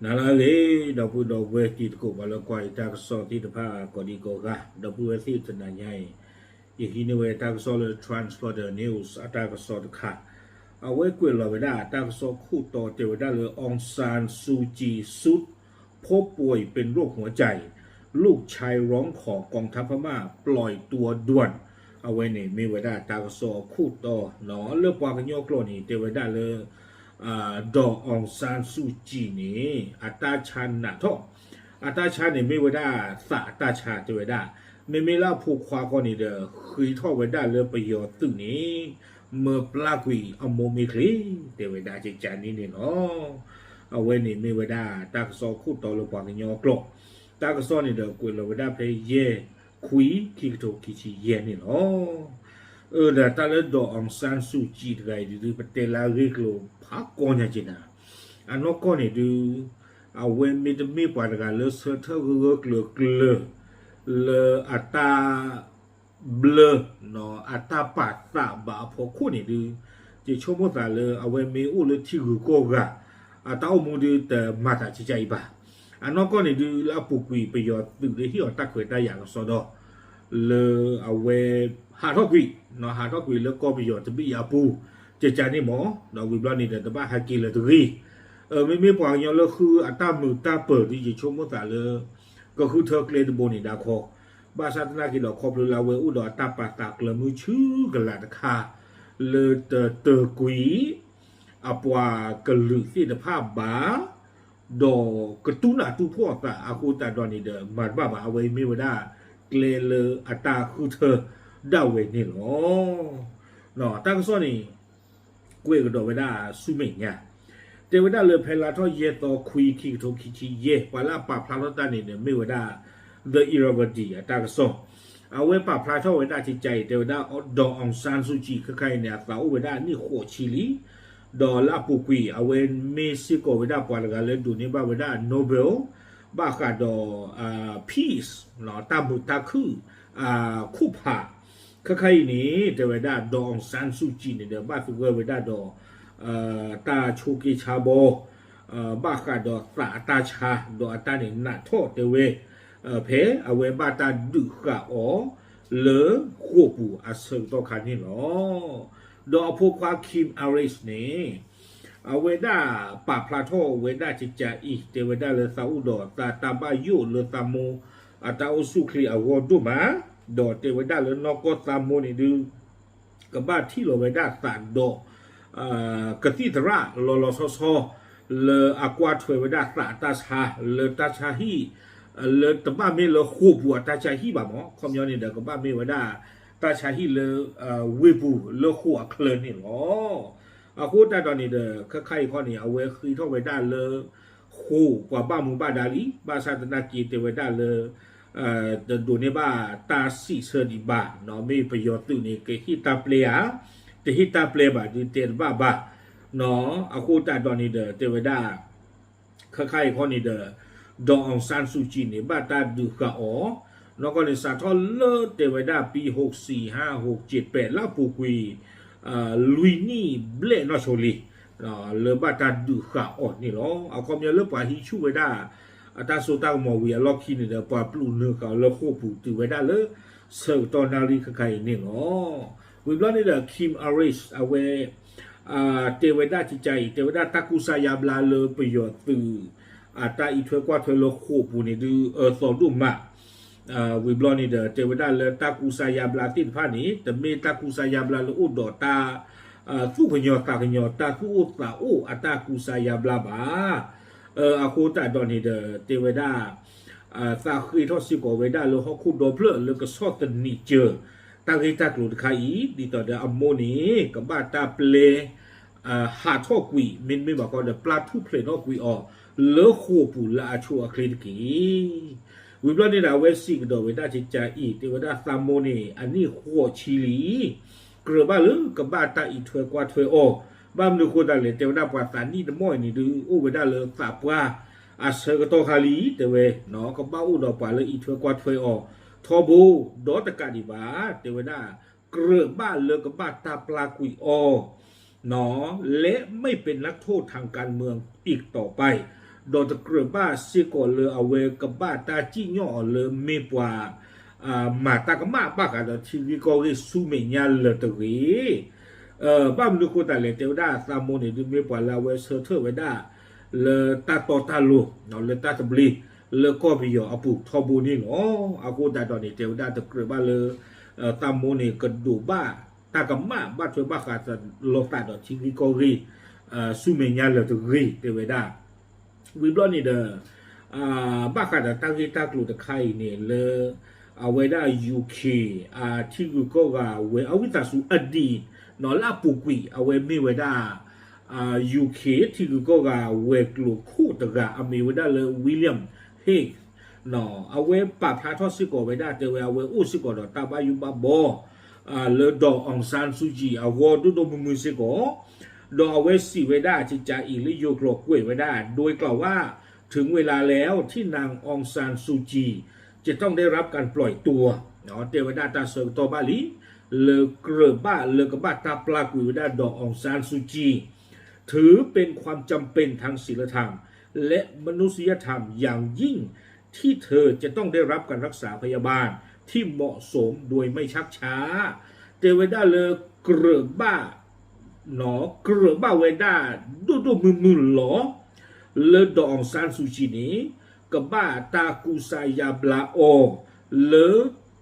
နၤလၢအဂ့ၤ ဒီပုၢ်ဒီဝဲၢ်တံၤသကိး ပှၤလၢကွၢ်ယတၢ်ကစီၣ်သ့ၣ်တဖၣ် ကိးဒံကိးဂၤ, ဒီပုၢ်ဝဲၢ်သ့ၣ်တနၤညါအံၤ, ယဟံးန့ၢ်ဝဲတၢ်ကစီၣ်လၢ Transporter News အတၢ်ကစီၣ်တခါ, အဝဲကွဲးလီၤဝဲဒၣ်တၢ်ကစီၣ်ခိၣ်တီတဲဝဲဒၣ်လၢ အောင်ဆန်းစုကြည် สุด ผู้ป่วยเป็นโรคหัวใจ ลูกชายร้องขอกองทัพพม่าปล่อยตัวด่วน အဝဲန့ၣ်မ့ၢ်ဝဲဒၣ်တၢ်ကစီၣ်အခိၣ်တီ လၢပှၤကညီကျိာ်န့ၣ် တဲဝဲဒၣ်လၢ ဒီးအောင်ဆန်းစုကြည်န့ၣ် အတၢ်ဆါနးထီၣ်, အတၢ်ဆါန့ၣ်မ့ၢ်ဝဲဒၣ်သးအတၢ်ဆါတဲဝဲဒၣ်, မ့မ့ၢ်လၢအဖိခွါခီန့ၣ်ဒီး ဃ့ထီၣ်ဝဲဒၣ်လၢပယီၤသုးန့ၣ် မၢပျၢ်ကွံာ်အမိၢ်မ့ၢ်ချ့ တဲဝဲဒၣ်ကကန့ၣ်န့ၣ်လီၤ. အဝဲန့ၣ်မ့ၢ်ဝဲဒၣ်တၢ်ကစီၣ်ခိၣ်တီလၢပှၤကညီကျိာ်, တၢ်ကစီၣ်န့ၣ်ဒီးကွဲးလီၤဝဲဒၣ်ဖဲယဲၢ် ခွံ ခံကထိခံဆံယဲၢ်န့ၣ်လီၤ. အၢ ဒီးတၢ်လၢ ဒီးအောင်ဆန်းစုကြည် တဂၤအံၤဒုး ပတဲလၢအဂ့ၢ်ကျိၤဖးကီညါက့ၤနၤ, အနီၢ်ကီၢ်န့ၣ်ဒုး အဝဲမ့တမ့ၢ်ပှၤတဂၤလၢဆၢထၢၣ်ဂၢၢ်ဂၢၢ်ကျၢၤကျၢၤ လၢအတၢ် ဘျၢ အတၢ်ပာ်သးဘၣ်အဖီခိၣ်န့ၣ်ဒုး, ယဆိကမိၣ်သးလၢအဝဲမ့ၢ်အိၣ်လၢထံဂုၤကီၢ်ဂၤ အတၢ်အိၣ်မူဒုးတမၤသးကကအံၤဘၣ်. အနီၢ်ကီၢ်န့ၣ်ဒုး လၢအပူၤကွံာ်ပယီၤသုးလၢဟ့ၣ်အီၤတၢ်ခွဲးတၢ်ယာ်ကစီဒီ လၢအဝဲဟးထီၣ်ကွံာ်, ဟးထီၣ်ကွံာ်လၢကီၢ်ပယီၤတဘ့ၣ်အပူၤ ကကန့ၣ်မး, ဒီးဝံၤဘျီန့ၣ်ဒီး တဘၣ်ဟဲက့ၤလၢၤတဂ့ၤ. မ့မ့ၢ်ပှၤကညီလၢဃုအတၢ်မုာ်တၢ်ပၢၤဒုး ယဆိကမိၣ်သးလၢ ကဃုထၢကျဲတဘိန့ၣ်ဒၣ်ခီ, ဘၣ်ဆၣ်သနာ်က့ဒီး ခီဖျိလၢအဝဲအိၣ်ဒီးအတၢ်ပာ်သးကျၢၤမုၢ်ဆူၣ်ကလာ်တခါ လၢတတၢၤကွံာ် အပှၤကလုာ်သ့ၣ်တဖၣ်ဘၣ်, ဒီးကတူၢ်နးတူၢ်ဖှီၣ်အသးအဃိသတးဒီးန့ၣ်ဒီး မၤတဘၣ်ဘၣ် အဝဲမ့ၢ်ဝဲဒၣ် ကျဲလၢအတၢ်ဃုထၢဒၣ်ဝဲန့ၣ်လီၤ. တၢ်ကစီၣ်န့ၣ် ကွဲးကဒီးဝဲဒၣ်ဆူမဲာ်ညါ, တဲဝဲဒၣ်လၢဖဲလါထီၣ်ယဲၢ်သီခွံ ခံကထိခံဆံယဲၢ် ပှၤလၢအပာ်ဖျါထီၣ်တၢ်န့ၣ်ဒီး မ့ၢ်ဝဲဒၣ် The Irrawaddy အတၢ်ကစီၣ်, အဝဲပာ်ဖျါထီၣ်ဝဲဒၣ်ကကအံၤ တဲဝဲဒၣ် ဒီးအောင်ဆန်းစုကြည် ခဲခါအံၤန့ၣ် အသးအိၣ်ဝဲဒၣ်နံၣ်ဃိးဆံလံ, ဒီးလၢအပူၤကွံာ် အဝဲမ့ၢ်စ့ၢ်ကီးဝဲဒၣ်ပှၤတဂၤလၢဒိးန့ၢ်ဘၣ်ဝဲဒၣ် Nobel ဘၣ်ဃးဒီး peace တၢ်မုာ်တၢ်ခုၣ် ခိၣ်ဖး, ခဲခါအံၤန့ၣ် တဲဝဲဒၣ် ဒီးအောင်ဆန်းစုကြည် န့ၣ်ဒီး ဘၣ်သဂၢၢ်ဝဲဒၣ်ဒီး တၢ်ဆိက့ဆါဘီ ဘၣ်ဃးဒီးသးအတၢ်ဆါ ဒီးအတၢ်န့ၣ်နးထီၣ်တဲဝဲ ဖဲအဝဲဘၣ်တၢ်ဒုးဃာ်အီၤ လၢဃိာ်ပူၤအဆၢကတီၢ်ခါန့ၣ်လီၤ. ဒီးအဖိခွါ Kim Aris န့ၣ် အဝဲဒၣ်ပာ်ဖျါထီၣ်ဝဲဒၣ်ကကအံၤ တဲဝဲဒၣ်လၢသးအိၣ်ဒီးသးတၢ်ဘၣ်ယိၣ်လၢသးမိၢ်အတၢ်အိၣ်ဆူၣ်ချ့အဂီၢ်ဒိၣ်မး, ဒီးတဲဝဲဒၣ်လၢနီၢ်ကီၢ်သးမိၢ်န့ၣ်ဒုး ကဘၣ်ထံၣ်လီၤဝဲဒၣ်သးဒီး ကသံၣ်သရၣ်လီၤလီၤဆီဆီ လၢအကွၢ်ထွဲဝဲဒၣ်သးအတၢ်ဆါ လၢတၢ်ဆါဟံၣ် လၢတဘၣ်မ့ၢ်လၢဃိာ်ပူၤအတၢ်ဆါဟံၣ်ဘၣ်မး, ခီပညီန့ၣ်ဒီး ကဘၣ်မ့ၢ်ဝဲဒၣ် တၢ်ဆါဟံၣ်လၢ ဝ့ၢ်ပူၤလၢဃိာ်အချၢန့ၣ်လီၤ. အဃိသတးဒီးန့ၣ်ဒီး ခဲခါအံၤခီန့ၣ် အဝဲဃ့ထီၣ်ဝဲဒၣ်လၢ ဃိာ်ပှၤဘၣ်မူဘၣ်ဒါလံ, ဘၣ်ဆၣ်သနာ်က့တဲဝဲဒၣ်လၢ တဒိးန့ၢ်ဘၣ်တၢ်စံးဆၢဒံးဘၣ်, မ့ၢ်ပယီၤသုးန့ၣ် ကဟ့ၣ်တၢ်ပျဲဧါ, တဟ့ၣ်တၢ်ပျဲဘၣ်ဒုးတဲတဘၣ်ဘၣ်. အဃိသတးဒီးန့ၣ်ဒီး တဲဝဲဒၣ် ခဲခါအံၤခီန့ၣ်ဒီး ဒီးအောင်ဆန်းစုကြည် န့ၣ် ဘၣ်တၢ်ဒုးဃာ်အီၤ, နီၢ်ကီၢ်န့ၣ် စးထီၣ်လၢတဲဝဲဒၣ် ပံ ဟိးစံးဟး ဟိးစံးပဲး လၢအပူၤကွံာ် လွံၢ်နံၣ်ဘျဲၣ်နီၢ်ဆိလံ လၢဘၣ်တၢ်ဒုးဃာ်အီၤန့ၣ်လီၤ. အခီပညီလၢပှၤဟံးဆူၣ်ဝဲဒၣ် အတၢ်စိတၢ်ကမီၤဝံၤအလီၢ်ခံန့ၣ်ဒီး ပှၤပျုၢ်နုာ်ဃာ်အီၤလၢဃိာ်ပူၤတုၤဝဲဒၣ်လၢ ဆၢကတီၢ်နၣ်ရံၣ်ခဲခါအံၤန့ၣ်လီၤ. ဝံၤဘျီန့ၣ်ဒီး Kim Aris အဝဲ တဲဝဲဒၣ်ကကါအံၤ တဲဝဲဒၣ်တၢ်ကူစါယါဘျါလၢပယီၤသုး အတၢ်အံးထွဲကွၢ်ထွဲလၢဃိာ်ပူၤန့ၣ်ဒုး အၢသီဒိၣ်မး, ဝံၤဘျီန့ၣ်ဒီး တဲဝဲဒၣ်လၢတၢ်ကူစါယါဘျါသ့ၣ်တဖၣ်န့ၣ် တမ့ၢ်တၢ်ကူစါယါဘျါလၢအိၣ်ဒီးတၢ် သူၣ်ကညီၤသးကညီၤ တၢ်သူၣ်အိၣ်သးအိၣ်အတၢ်ကူစါယါဘျါဘၣ်. အဃိသတးဒီးန့ၣ်ဒီး တဲဝဲဒၣ် သးဃ့ထီၣ်စ့ၢ်ကီးဝဲဒၣ်လၢဟီၣ်ခိၣ်ဒီဖျၢၣ်လၢကဆီၣ်သနံးစၢၤ တၢ်ဂ့ၢ်တၢ်ကျိၤတခါအံၤ ဒ်သိးဒီးအမိၢ်န့ၣ် ကဘၣ်တၢ်ပျဲ ဟးထီၣ်ကွံာ် မ့တမ့ၢ်ဘၣ်ဃီဒီး ပျၢ်ထူၣ်ဖျဲးထီၣ်ကွံာ်အီၤ လၢဃိာ်ပူၤလၢအဆိအချ့တက့ၢ်. ဝံၤဘျီန့ၣ်ဒီး အဝဲစံးကဒီးဝဲဒၣ်ကကါအံၤ တဲဝဲဒၣ်သးမိၢ်န့ၣ် အနံၣ်ဃိးဆံလံ ကြၢးဘၣ်လၢကဘၣ်တၢ်အံးထွဲကွၢ်ထွဲအီၤ, ဘၣ်မနုၤအဃိသတးလဲၣ် တဲဝဲဒၣ်ပှၤသးနံၣ်တမီၢ်အံၤန့ၣ်ဒုး အိၣ်ဝဲဒၣ်လၢသးပှၢ်အဆၢကတီၢ်ခါလံ တဲဝဲ, ကဘၣ်အိၣ်ဒီးပှၤလၢအံးထွဲကွၢ်ထွဲအီၤ ထီဘိ ဒီးတကးဒံးဘၣ် တဲဝဲဒၣ် ကြၢးဘၣ်လၢကဘၣ်တၢ်ပျၢ်ကွံာ်အီၤ และไม่เป็นนักโทษทางการเมืองอีกต่อไป ဒီးတဲဝဲဒၣ် ဒီးတကြၢးဘၣ်စ့ၢ်ကီးလၢအဝဲကဘၣ်တၢ်စံၣ်ညီၣ်အီၤလၢမ့ၢ်ပှၤ မၤတၢ်ကမၣ်ဘၣ်ဃးဒီးထံဂ့ၢ်ကီၢ်ဂ့ၢ်ဆူမဲာ်ညါလၢၤတဂ့ၤ. ဘၣ်မနုၤအဃိသတးလဲၣ် တဲဝဲဒၣ်သးမိၢ်န့ၣ်ဒုးမ့ၢ်ပှၤလၢအဝဲဆၢထၢၣ်ဝဲဒၣ် လၢတၢ်တီတၢ်လိၤ လၢတၢ်သဘျ့ လၢကီၢ်ပယီၤအပူၤထီဘိန့ၣ်လီၤ. အဃိသတးဒီးန့ၣ် တဲဝဲဒၣ်တကြၢးဘၣ်လၢ သးမိၢ်န့ၣ်ကဒိးဘၣ်တၢ်ကမၣ်ဘၣ်ထွဲဘၣ်ဃးလိာ်သးဒီးထံဂ့ၢ်ကီၢ်ဂ့ၢ် ဆူမဲာ်ညါလၢၤတဂ့ၤ တဲဝဲဒၣ် ဝံၤဘျီန့ၣ်ဒီး ဘၣ်ဃးဒီးတၢ်ဂ့ၢ်တၢ်ကျိၤတခါအံၤန့ၣ်လၢ အဝဲဒၣ် ယူၣ်ခ့ၣ် အထံဂုၤကီၢ်ဂၤဝဲအဝံသးစူၤအဒံး နီၢ်လၢအပူၤကွံာ် အဝဲမ့ၢ်ဝဲဒၣ် ယူၣ်ခ့ၣ် ထံဂုၤကီၢ်ဂၤဝဲၤကျိၤခိၣ်တဂၤ အမ့ၢ်ဝဲဒၣ်လၢ William Hague အဝဲပာ်ဖျါထီၣ်စ့ၢ်ကီးဝဲဒၣ် တဲဝဲအဝဲအိၣ်စ့ၢ်ကီးဒီးတၢ်ဘၣ်ယိၣ်ဘၣ်ဘီ လၢဒီး အောင်ဆန်းစုကြည် အဂီၢ်ဒိၣ်ဒိၣ်မုၢ်မုၢ်စ့ၢ်ကီး ဒီးအဝဲစံးဝဲဒၣ် ကကးအံၤလၢယိၤကျိာ်ကွဲးဝဲဒၣ် โดยกล่าวว่า ถึงเวลาแล้วที่นาง องซานซูจี จะต้องได้รับการปล่อยตัว တဲဝဲဒၣ်တၢ်ဆၢကတီၢ်ဘၣ်လံ လၢကြၢးဘၣ်လၢကဘၣ်တၢ်ပျၢ်ကွံာ်ဝဲဒၣ်ဒီး အောင်ဆန်းစုကြည် ถือเป็นความจำเป็นทางศีลธรรม และมนุษยธรรมอย่างยิ่ง ที่เธอจะต้องได้รับการรักษาพยาบาลที่เหมาะสมโดยไม่ชักช้า တဲဝဲဒၣ်လၢကြၢးဘၣ် ကြၢးဘၣ်ဝဲဒၣ် ဒိၣ်ဒိၣ်မုၢ်မုၢ်လီၤ လၢဒီး အောင်ဆန်းစုကြည် န့ၣ် ကဘၣ်တၢ်ကူစါယါဘျါအီၤ လၢ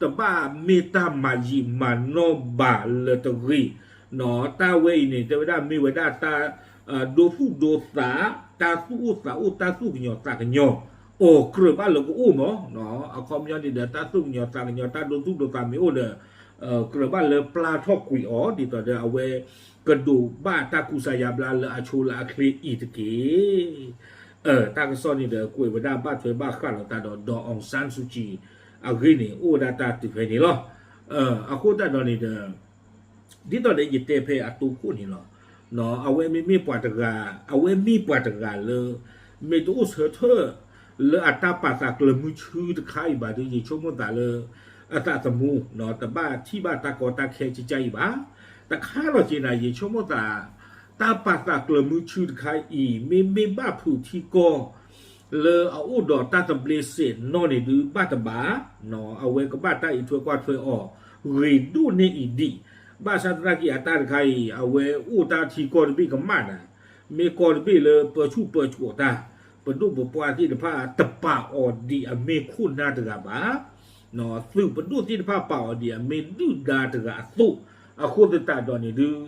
တဘၣ်မ့ၢ်တၢ်မၤယံာ်မၤနီၢ်ဘၣ်လၢၤတဂ့ၤ တၢ်ဝဲအံၤန့ၣ် တဲဝဲဒၣ်မ့ၢ်ဝဲဒၣ်တၢ် ဒိသူၣ်ဒိသး တၢ်သူၣ်အိၣ်သးအိၣ် တၢ်သူၣ်ကညီၤသးကညီၤအီၤ ကြၢးဘၣ်လၢကအိၣ်မး အခီပညီန့ၣ်ဒီး တၢ်သူၣ်ကညီၤသးကညီၤ တၢ်ဒိသူၣ်ဒိသးမ့ၢ်အိၣ်ဒီး ကြၢးဘၣ်လၢပျၢ်ထီၣ်ကွံာ်အီၤ ဒ်သိးဒီးအဝဲ ကဒိးဘၣ်တၢ်ကူစါယါဘျါလၢအဆိလၢအချ့အံၤတက့ၢ်. တၢ်ကစီၣ်န့ၣ်ဒီး ကွဲးဝဲဒၣ်ဘၣ်ထွဲဘၣ်ဃးလိာ်သးဒီး ဒီး အောင်ဆန်းစုကြည် အဂ့ၢ်န့ၣ် အိၣ်ဝဲဒၣ်တၢ်တုၤဖဲန့ၣ်လီၤ. အဃိသတးဒီးန့ၣ်ဒီး ဒ်သိးဒီးယတဲဖဲအတိခိၣ်န့ၣ်လီၤ. အဝဲမ့မ့ၢ်ပှၤတဂၤ အဝဲမ့ၢ်ပှၤတဂၤလၢ မ့ၢ်တအိၣ်ဆၢထၢၣ် လၢအတၢ်ပာ်သးကျၢၤမုဆူတခါအံၤဘၣ်ဒီး ယဆိကမိၣ်သးလၢ အသးသမူ တဘၣ်ထံၣ်ဘၣ်တၢ်ကီတၢ်ခဲကကါအံၤဘၣ်. တခါလီၤက့ၤနၤ ယဆိကမိၣ်သး တၢ်ပာ်သးကျၢၤမုဆူတခါအံၤ မ့မ့ၢ်ဘၣ်ဖုးထံကီၢ် လၢအအိၣ်ဒီးတၢ်သဘျ့စဲးနီၣ်န့ၣ်ဒုးဘၣ်တဘၣ်, အဝဲကဘၣ်တၢ်အံးထွဲကွၢ်ထွဲအီၤ ဂ့ၤဒိၣ်န့ၢ်အံၤဒံး, ဘၣ်ဆၣ်သနာ်က့အတၢ်တခါအံၤ အဝဲအိၣ်တၢ်ထံကီၢ်တဘ့ၣ်ကမၣ်နၤ, မ့ၢ်ကီၢ်တဘ့ၣ်လၢပၢဆူၣ်ပၢစိးတၢ်, ပဒိၣ်ပပှၢ်သ့ၣ်တဖၣ်တပာ်အီၤဒံးအမ့ၢ်ခိၣ်နၢ်တဂၤဘၣ် သုးပဒိၣ်သ့ၣ်တဖၣ်ပာ်အီၤဒံးအမ့ၢ်ဒုၣ်ဒါတဂၤအသိး, အဃိသတးဒီးန့ၣ်ဒုး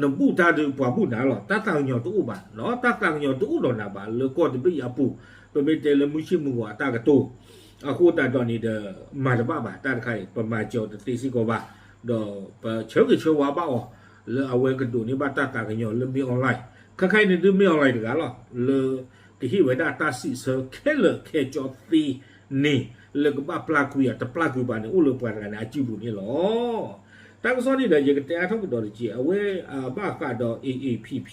နဘူၣ်တၢ်ဒုးပှၤဘူၣ်နၤလီၤ, တၢ်သးကညီၤတအိၣ်ဘၣ်, တၢ်သးကညီၤတအိၣ်ဒီးနၤဘၣ် လၢကီၢ်တဘ့ၣ်အံၤအပူၤ, ပမ့ၢ်တဲလၢမုၢ်ဆ့ၣ်မုၢ်ဂီၤအတၢ်ကတိၤ, အဃိသတးဒီးန့ၣ်ဒီး မၤတဘၣ်ဘၣ် တၢ်တခါအံၤ ပမၤစၢၤအီၤတသ့စ့ၢ်ကီးဘၣ်, ဒီးပဆၢဂ့ၤဆၢဝါဘၣ်အီၤ လၢအဝဲကဒိးန့ၢ်ဘၣ်တၢ်သးကညီၤလၢမ့ၢ် online, ခဲခါအံၤန့ၣ်ဒုးမ့ၢ် online တဂၤလီၤ, လၢ ကဟ့ၣ်ဝဲဒၣ်တၢ်စံးဆၢခဲလၢာ်ခဲဆ့သ့န့ၣ် လၢကဘၣ်ပျၢ်ကွံာ်အီၤတပျၢ်ကွံာ်ဘၣ်န့ၣ် အိၣ်လၢပှၤတဂၤန့ၣ်အစုပူၤန့ၣ်လီၤ. တၢ်ကစီၣ်န့ၣ်ဒီး ယကတဲအါထီၣ်ကဒီးတက့ၢ်, အဝဲဘၣ်ဃးဒီး A A P P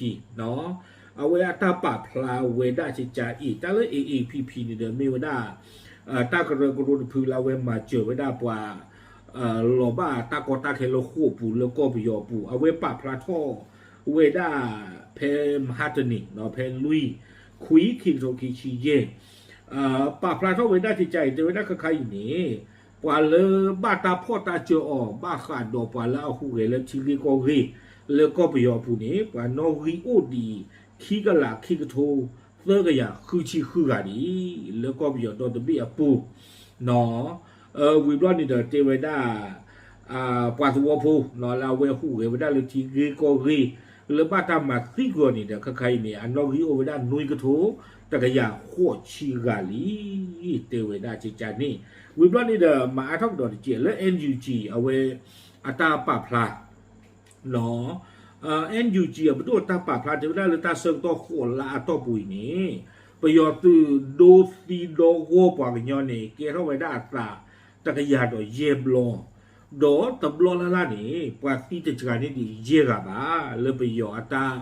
အဝဲအတၢ်ပာ်ဖျါဝဲဒၣ်ကကါအံၤ, တၢ်လၢ A A P P န့ၣ်ဒီး မ့ၢ်ဝဲဒၣ် တၢ်ကရၢကရိတဖုလၢအဝဲမၤစၢၤဝဲဒၣ်ပှၤ လီၤဘၣ်တၢ်ကီတၢ်ခဲလၢဃိာ်ပူၤလၢကီၢ်ပယီၤအပူၤ, အဝဲပာ်ဖျါထီၣ်ဝဲဒၣ်ဖဲမဟါတနံၤ ဖဲလွံၢ် ခွံ ခံကထိခံဆံယဲၢ်, ပာ်ဖျါထီၣ်ဝဲဒၣ်ကကါအံၤ တဲဝဲဒၣ်ခဲခါအံၤန့ၣ် ပှၤလၢဘၣ်တၢ်ဖီၣ်တၢ်စၢၤအီၤ ဘၣ်ဃးဒီးပှၤလၢအဟူးဂဲၤလၢထံဂ့ၢ်ကီၢ်ဂ့ၢ် လၢကီၢ်ပယီၤအပူၤန့ၣ် ပှၤနီၣ်ဂံၢ်အိၣ်ဒံး ခံကလးခံကထိ သၢကယၤဃုဆံဃုဂၤဒံး လၢကီၢ်ပယီၤဒီတဘ့ၣ်အပူၤ ဝံၤဘျီန့ၣ်ဒီးတဲဝဲဒၣ် ပှၤသဝီဖိ လၢအဝဲဟူးဂဲၤဝဲဒၣ်လၢထံဂ့ၢ်ကီၢ်ဂ့ၢ် လၢဘၣ်တၢ်မၤသံကွံာ်အီၤန့ၣ်ဒီး ခဲခါအံၤန့ၣ် အနီၣ်ဂံၢ်အိၣ်ဝဲဒၣ်နွံကထိ တကယၤဃိးဆံဂၤလံ တဲဝဲဒၣ်ကကါန့ၣ်, ဝံၤဘျီန့ၣ်ဒီး မၤအါထီၣ်ကဒီးတက့ၢ် လၢ N U G အဝဲ အတၢ်ပာ်ဖျါ N U G အပဒိၣ်တၢ်ပာ်ဖျါ တဲဝဲဒၣ်လၢတၢ်ဆၢကတီၢ်ဃိးလါအတီၢ်ပူၤအံၤန့ၣ် ပယီၤသုးဒိသံဒီဂီၢ်ပှၤကညီန့ၣ် ကဲထီၣ်ဝဲဒၣ်အသး တကယၤဒီးယဲၢ်ဘျီ, ဒီးတဘျီလၢ်လၢ်န့ၣ် ပှၤသံတစှၤန့ၢ်ဒံးယဲၢ်ဂၤဘၣ် လၢပယီၤအတၢ်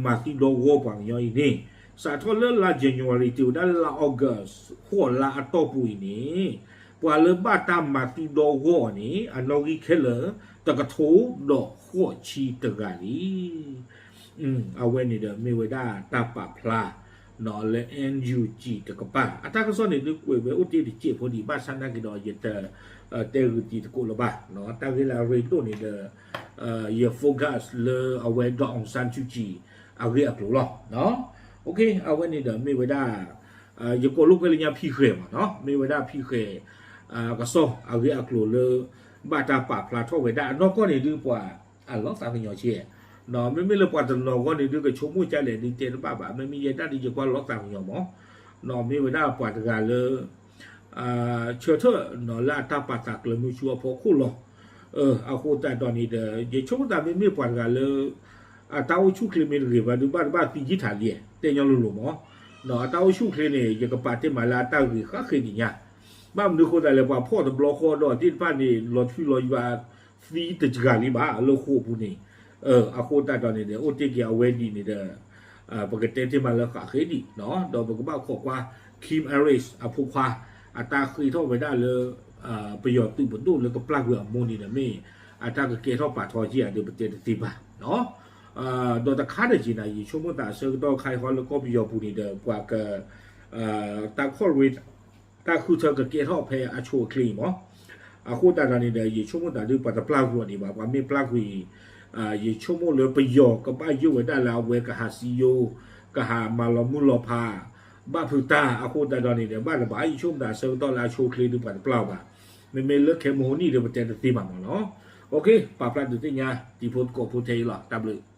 မၤသံဒီဂီၢ်ပှၤကညီအံၤန့ၣ်, စးထီၣ်လၢလါ January တုၤဝဲဒၣ်လၢလါ August ဃိးလါအတီၢ်ပူၤအံၤန့ၣ် ပှၤလၢဘၣ်တၢ်မၤသံဒီဂီၢ်အီၤန့ၣ် အနီၣ်ဂံၢ်ခဲလၢာ် တကထိဒီးဃိးဆံတဂၤလံ. အဝဲန့ၣ်ဒီးမ့ၢ်ဝဲဒၣ်တၢ်ပာ်ဖျါ လၢ NUG တကပၤ အတၢ်ကစီၣ်န့ၣ်ဒုးကွဲးဝဲအိၣ်တ့ၢ်တစဲးဖိဒံး ဘၣ်ဆၣ်နာ်က့ဒီး ယတတဲဂုာ်တံၤသကိးလၢၤဘၣ်, တၢ်ဂ့ၢ်လၢအရ့ဒိၣ်န့ၣ်ဒီး ယ focus လၢအဝဲ ဒေါ်အောင်ဆန်းစုကြည် အဂ့ၢ်အကျိၤလီၤ. အဝဲန့ၣ်ဒီးမ့ၢ်ဝဲဒၣ် ယကိးလိာ်ကွဲလၢညါဖံဃဲၤမးနီၤ, မ့ၢ်ဝဲဒၣ်ဖံဃဲၤ ကစီၣ်အဂ့ၢ်အကျိၤလၢ ဘၣ်တၢ်ပာ်ဖျါထီၣ်ဝဲဒၣ်အနီၢ်ကီၢ်န့ၣ်ဒုးပှၤအလီၤသးကညီၤဆံး, မ့မ့ၢ်လၢပှၤတနီၤအဂီၢ်န့ၣ်ဒုး ကဆိကမိၣ်ကလဲၣ်ဒုးတဲတဘၣ်ဘၣ်, မ့မ့ၢ်ယဲဒၣ်ဒုးယကွၢ်လီၤသးကညီၤမး, မ့ၢ်ဝဲဒၣ်ပှၤတဂၤလၢ ဆၢထၢၣ်နီၤလၢအတၢ်ပာ်သးကျၢၤမုဆူအဖီခိၣ်လီၤ. အဃိသတးဒီးန့ၣ်ဒီး ယဆိကမိၣ်သးမ့မ့ၢ်ပှၤတဂၤလၢ အတၢ်အိၣ်ဆူၣ်ချ့မ့ၢ်တဂ့ၤဘၣ်ဒုး ဘၣ်တဘၣ်သံယံာ်ထးလံ, တဲညီလိၤလိၤမး, အတၢ်အိၣ်ဆူၣ်ချ့န့ၣ် ယကပာ်တ့ၢ်မးလၢအတၢ်ဂ့ၤဃၣ်ဃ့ဒံးညါ, ဘၣ်မနုၤအဃိသတးလဲၣ် ပှၤဖီၣ်တဘျီဃီဒီးသ့ၣ်တဖၣ်န့ၣ် လီၤထွံလီၤယွၤသံတစှၤလံဘၣ် လၢဃိာ်ပူၤန့ၣ်, အဃိသတးဒီးန့ၣ်ဒီး အိၣ်တ့ၢ်က့ၤအဝဲဒ်န့ၣ်ဒီး ပကတဲတ့ၢ်မးလၢဃၣ်ဃ့ဒံး, ဒီးပကဘၣ်ခိးကွၢ် Kim Aris အဖိခွါ အတၢ်ဃ့ထီၣ်ဝဲဒၣ်လၢ ပယီၤသုးပဒိၣ်လၢကပျၢ်ကွံာ်အမိၢ်န့ၣ်ဒီး မ့ၢ်အတၢ်ကကဲထီၣ်ပာ်ထီက့ၤဧါဒီး ပတဲတသ့ဘၣ်. ဒီးတခါတက့ၢ်န့ၣ် ယဆိကမိၣ်သးအဆၢကတီၢ်ခါအံၤဃီလၢကီၢ်ပယီၤပူၤန့ၣ်ဒီး ပှၤက တၢ်ခီၣ်ရ့ တၢ်ဃုထၢကကဲထီၣ်ဖဲအဆိအချ့အံၤမး, အဃိသတးဒီးန့ၣ်ဒီး ယဆိကမိၣ်သးဒုးပှၤတပျၢ်ကွံာ်အီၤဒံးဘၣ်, ပှၤမ့ၢ်ပျၢ်ကွံာ်အံၤ ယဆိကမိၣ်လၢပယီၤကဘၣ်ယိၣ်ဝဲဒၣ်လၢအဝဲကဟးစံယိ ကဟးမၤလီၤမုၢ်လီၤဖး ဘၣ်ဖုးတၢ် အဃိသတးဒီးန့ၣ်ဒီး ဘၣ်တဘၣ် ယဆိကမိၣ်သးအဆၢကတီၢ်လၢအဆိအချ့ဒုးပှၤတပျၢ်အီၤဘၣ်, မ့မ့ၢ်လၢခဲမုၢ်နံၤဒီးပတဲတသ့ဘၣ်မးနီၤ. ပာ်ဖျါဒုးသ့ၣ်ညါ တံၤဖိသကိးဖိထဲအံၤလီၤ. တၢ်ဘျုး